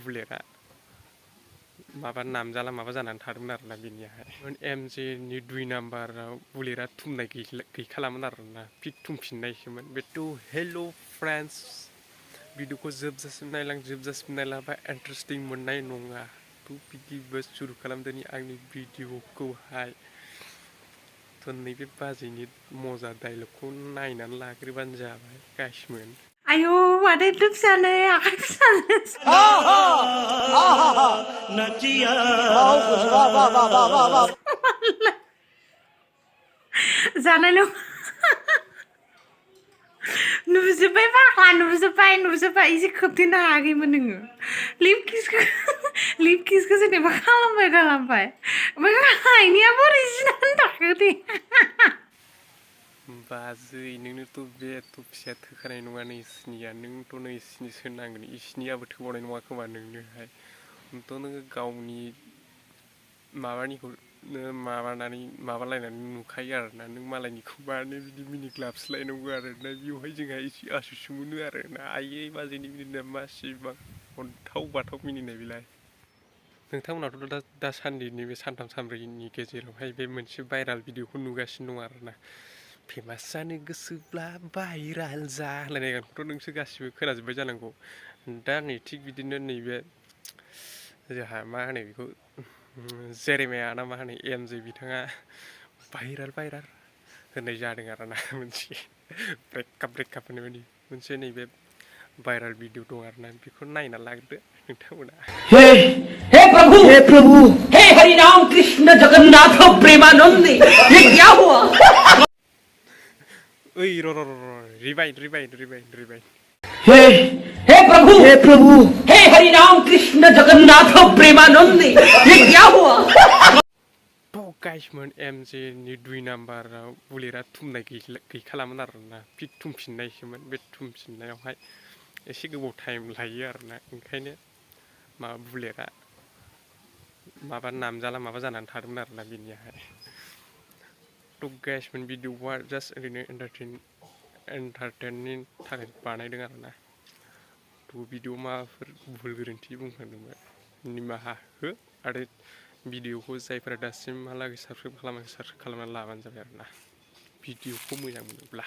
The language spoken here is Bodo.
बुलेटआ माबा नामजाला माबा जानानै थादोंमोन आरोना बेनियाहाय एमजेनि 2 नाम्बाराव बुलेटआ थुमनाय गैखालामोन आरोना फिट थुमफिननायसोमोन बेथ' हेल' फ्रेन्ड्स भिडिअखौ जोबजासिम नायलांबा इन्टारेस्टिं मोननाय नङा थ' बिदिबो सुरु खालामदोनि आंनि भिडिअखौहाय थ' नैबे बाजैनि मजा डायलगखौ नायनानै लाग्रोबानो जाबाय गाइसमोन आयौ माथो एथ' फिसानो आखाइ फिसानो जानाय नं नुजोब्बाय फाग्ला नुजोब्बाय एसे खोबथेनो हायाखैमोन नोङो लिप किसखौ जेनेबा खालामबाय ओमफ्राय आइनिया बोरै जिनानै थाखो दे बाजै नोंनोथ' बे एथ' फिसाया थोखानाय नङा नोंसिनिया नोंथ' नोंसिनिसो नांगोन इसिनियाबो थोबावनाय नङा खोमा नोंनोहाय थ' नोङो गावनि माबानिखौ माबानानै माबालायनानै नुखायो आरोना नों मालायनिखौ मानो बिदि मिनिग्लाबस्लायनांगौ आरोना बेवहाय जोंहा एसे आसुसु मोनो आरोना आयै बाजैनि मिनिनाया मासिबां अन्थाव बाथाव मिनिनाय बेलाय नोंथांमोनाथ' दासान्दि नैबे सानथाम सानब्रैनि गेजेरावहाय बे मोनसे भाइराल भिडिअखौ नुगासिनो दं आरोना फेमास जानो गोसोब्ला भाइराल जा होनलायनाय गानखौथ' नोंसोर गासिबो खोनाजोब्बाय जानांगौ दा नै थिग बिदिनो नैबे जोंहा मा होनो बेखौ जेरेमाया ना मा होनो एमजे बिथाङा भाइराल होननाय जादों आरोना मोनसे ब्रेकआप होननाय बायदि मोनसे नैबे भाइराल भिडिअ दं आरोना बेखौ नायना लाग्रोदो नोंथांमोना हे प्रभु हे हरि राम कृष्ण जगन्नाथ प्रेमानंद ये क्या हुआ ओइ र रिवाइंड हे प्रभु हे हरि राम कृष्ण जगन्नाथ प्रेमानंद ये क्या हुआ थ' गाइसमोन एमजेनि 2 नाम्बाराव बुलेटआ थुमनाय गैखालामोन आरोना फिट थुमफिननायसोमोन बे थुमफिननायावहाय एसे गोबाव टाइम लायो आरोना ओंखायनो माबा बुलेटआ माबा नामजाला माबा जानानै थादोंमोन आरोना बेनियाहाय थ' गाइसमोन भिडिअआ जास्ट ओरैनो एन्टारटेननि थाखाय बानायदों आरोना थ' भिडिअ माबाफोर भुल गोरोन्थि बुंफ्लांदोंबा निमाहा हो आरो भिडिअखौ जायफोरा दासिमहालागै साबस्क्राइब खालामाखै साबस्क्राइब खालामनानै लाबानो जाबाय आरोना भिडिअखौ मोजां मोनोब्ला